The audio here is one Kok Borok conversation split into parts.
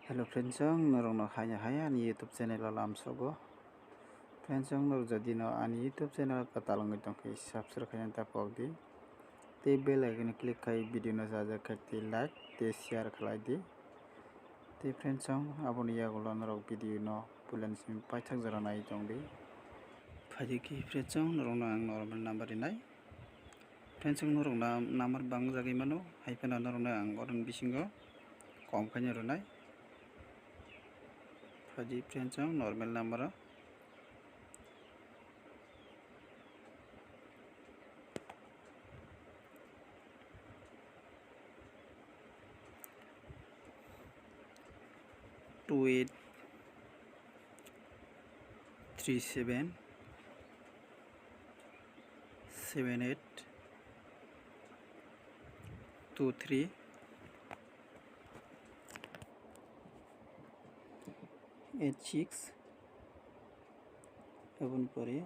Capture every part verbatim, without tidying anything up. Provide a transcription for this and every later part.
Hello friends, ang norokno haya haya ani YouTube channel o lamsogo. Friends, ang norok jodi no ani YouTube channel kwtal wngwi tongkhe subscribe khaina ta pok di. Tei bell icon click khai video no sajak khe tei like tei share khlai di. Tei friends, ang aboni yagulo norok video no puila ni simi paithak jora nai tong di. Phaidi khe friends, ang norokno ang normal number rinai. Friends, ang norokno number bangjagwi mano, hai phano norokno ang oroni bisingo kom khaina rwnai. Phaidi friends, ang normal number o two eight three seven seven eight two three eight six, eboni pore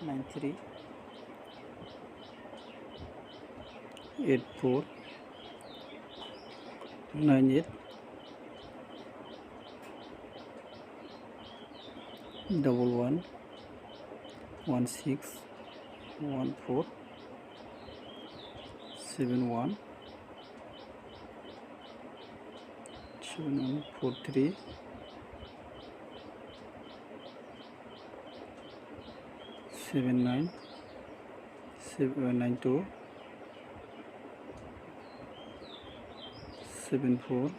nine three eight four nine eight double one one six one four seven one seven one four three seven nine seven nine two seven four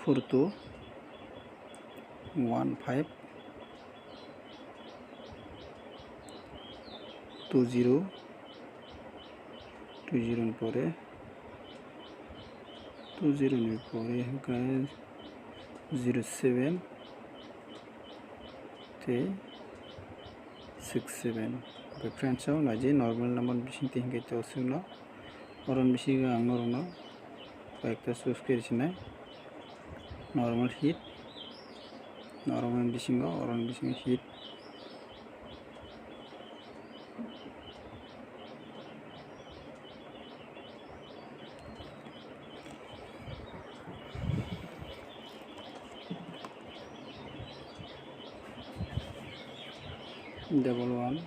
four two one five two zero two zero ni pore two zero ni pore hwnkhe zero seven tei six seven. Oke friends, o naidi normal number bising twi hwnkhe to swkno. Oroni bisingo ang norokno kayekta choose khe rw sinai. Normal hit, normal bisingo, oroni bisingo hit. Double one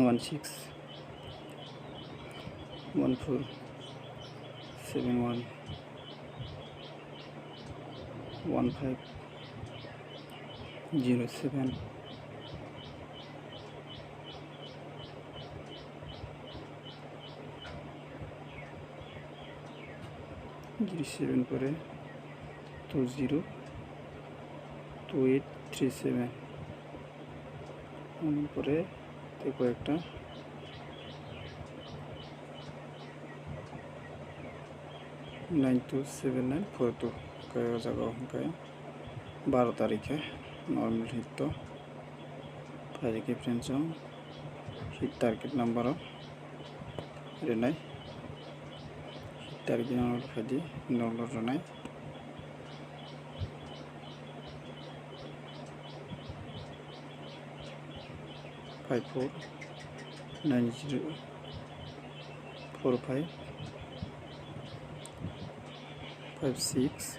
one six one four seven one one five zero seven zero seven pore two zero two eight three seven. Pore tei koi ekta nine two seven nine four two. Koi o jaga o hwnkhe baro tarikhe normal hit to phaidi khe friends o hit target number o rwnai. Hit target number phaidi normal rwnai. Five four nine zero four five five six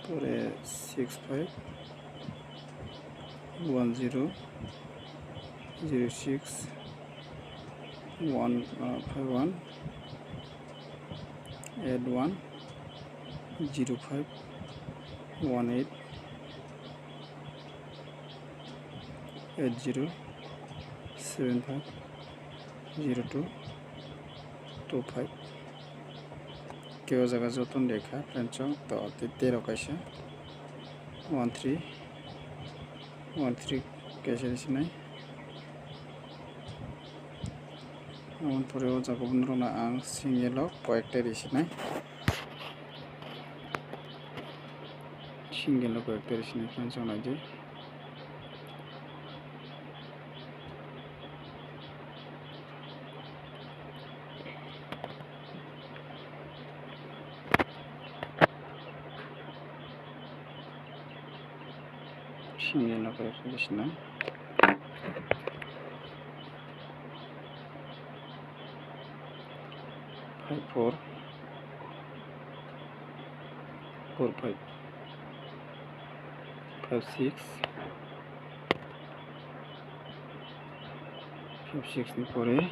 pore six five one zero zero six one five one eight one zero five one eight eight zero seven five zero two two five. Kebo jaga joton rekha friends o to tei tero kaisa one three one three kaisa risinai. Aboni pore o jaga o norokno ang single o koyekta risinai. Single o koyekta risinai friends o naidi. Sini no kaya kaya sini. Five four, four five, five six, five six ni pore.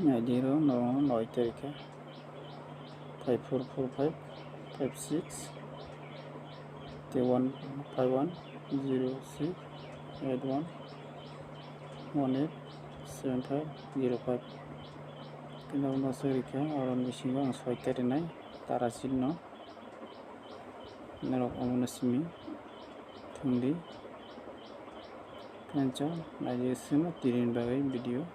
Naidi ro no noi tarikhe. Five four four five five six, te one five one zero six eight one one eight seven five zero five. Tei no soi rikha, oro ni bisingo ang soi tarinai tara sitno. Norok omono simi thumdi. Thansa naidi sima tini bagwi video.